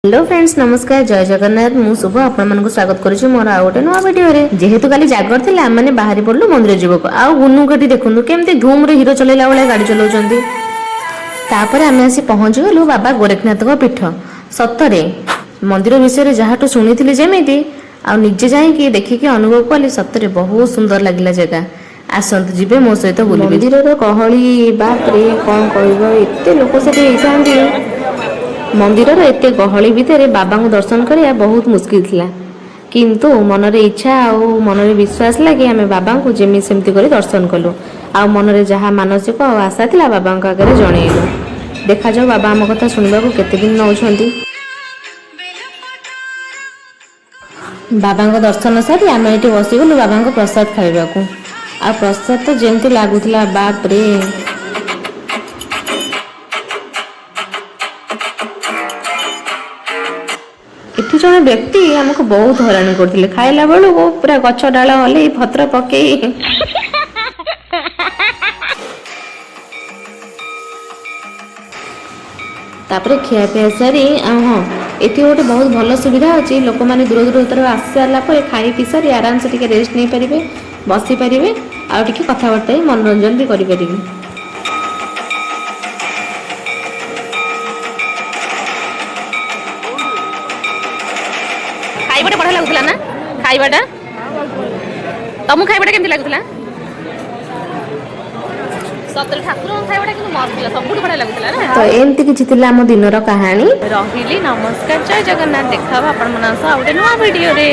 Hello friends, ନମସ୍କାର, ଜୟ ଜଗନ୍ନାଥ। ମୁଁ ଶୁଭ, ଆପଣମାନଙ୍କୁ ସ୍ୱାଗତ କରୁଛି ମୋର ଆଉ ଗୋଟେ ନୂଆ ଭିଡ଼ିଓରେ। ଯେହେତୁ କାଲି ଜାଗର ଥିଲା, ଆମେ ବାହାରି ପଡ଼ିଲୁ ମନ୍ଦିର ଯିବାକୁ। ଆଉ ଗୁନୁକୁ ଏଠି ଦେଖନ୍ତୁ, କେମିତି ଧୁମରେ ହିରୋ ଚଲେଇଲା ଭଳିଆ ଗାଡ଼ି ଚଲାଉଛନ୍ତି। ତାପରେ ଆମେ ଆସି ପହଞ୍ଚିଗଲୁ ବାବା ଗୋରେଖନାଥଙ୍କ ପୀଠ। ସତରେ ମନ୍ଦିର ବିଷୟରେ ଯାହାଠୁ ଶୁଣିଥିଲି ଯେମିତି, ଆଉ ନିଜେ ଯାଇକି ଦେଖିକି ଅନୁଭବ କଲି, ସତରେ ବହୁତ ସୁନ୍ଦର ଲାଗିଲା ଜାଗା। ଆସନ୍ତୁ, ଯିବେ ମୋ ସହିତ ବୁଲିବେ। ମନ୍ଦିରର ଗହଳି, ବାପରେ, କଣ କହିବ, ଏତେ ଲୋକ ସେଠି ହେଇଥାନ୍ତି। ମନ୍ଦିରର ଏତେ ଗହଳି ଭିତରେ ବାବାଙ୍କୁ ଦର୍ଶନ କରିବା ବହୁତ ମୁସ୍କିଲ ଥିଲା, କିନ୍ତୁ ମନରେ ଇଚ୍ଛା ଆଉ ମନରେ ବିଶ୍ୱାସ ଲାଗି ଆମେ ବାବାଙ୍କୁ ଯେମିତି ସେମିତି କରି ଦର୍ଶନ କଲୁ ଆଉ ମନରେ ଯାହା ମାନସିକ ଆଉ ଆଶା ଥିଲା, ବାବାଙ୍କ ଆଗରେ ଜଣେଇଲୁ। ଦେଖାଯାଉ ବାବା ଆମ କଥା ଶୁଣିବାକୁ କେତେ ଦିନ ନେଉଛନ୍ତି। ବାବାଙ୍କ ଦର୍ଶନ ସାରି ଆମେ ଏଠି ବସିଗଲୁ ବାବାଙ୍କ ପ୍ରସାଦ ଖାଇବାକୁ। ଆଉ ପ୍ରସାଦ ତ ଯେମିତି ଲାଗୁଥିଲା, ବାପରେ! ଏଠି ଜଣେ ବ୍ୟକ୍ତି ଆମକୁ ବହୁତ ହଇରାଣ କରୁଥିଲେ। ଖାଇଲା ବେଳକୁ ପୁରା ଗଛ ଡାଳ ହଲେଇ, ପତ୍ର ପକେଇ। ତାପରେ ଖିଆପିଆ ସାରି, ଆଉ ହଁ, ଏଠି ଗୋଟେ ବହୁତ ଭଲ ସୁବିଧା ଅଛି। ଲୋକମାନେ ଦୂର ଦୂରରୁ ଆସି ସାରିଲା ପରେ, ଖାଇ ପିଇ ସାରି ଆରାମସେ ଟିକେ ରେଷ୍ଟ ନେଇପାରିବେ, ବସିପାରିବେ ଆଉ ଟିକେ କଥାବାର୍ତ୍ତା ହେଇ ମନୋରଞ୍ଜନ ବି କରିପାରିବେ। ଖାଇବାଟା ବଢ଼ିଆ ଲାଗୁଥିଲା ନା? ଖାଇବାଟା, ତମକୁ ଖାଇବାଟା କେମିତି ଲାଗୁଥିଲା? ସତରେ ଠାକୁରଙ୍କ ଖାଇବାଟା କିନ୍ତୁ ମସ୍ତ ଥିଲା, ସବୁଠୁ ବଢ଼ିଆ ଲାଗୁଥିଲା ନା? ତ ଏମିତି କିଛି ଥିଲା ଆମ ଦିନର କାହାଣୀ। ରହିଲି, ନମସ୍କାର, ଜୟ ଜଗନ୍ନାଥ। ଦେଖା ହବ ଆପଣମାନଙ୍କ ସହ ଆଉ ଗୋଟେ ନୂଆ ଭିଡ଼ିଓରେ।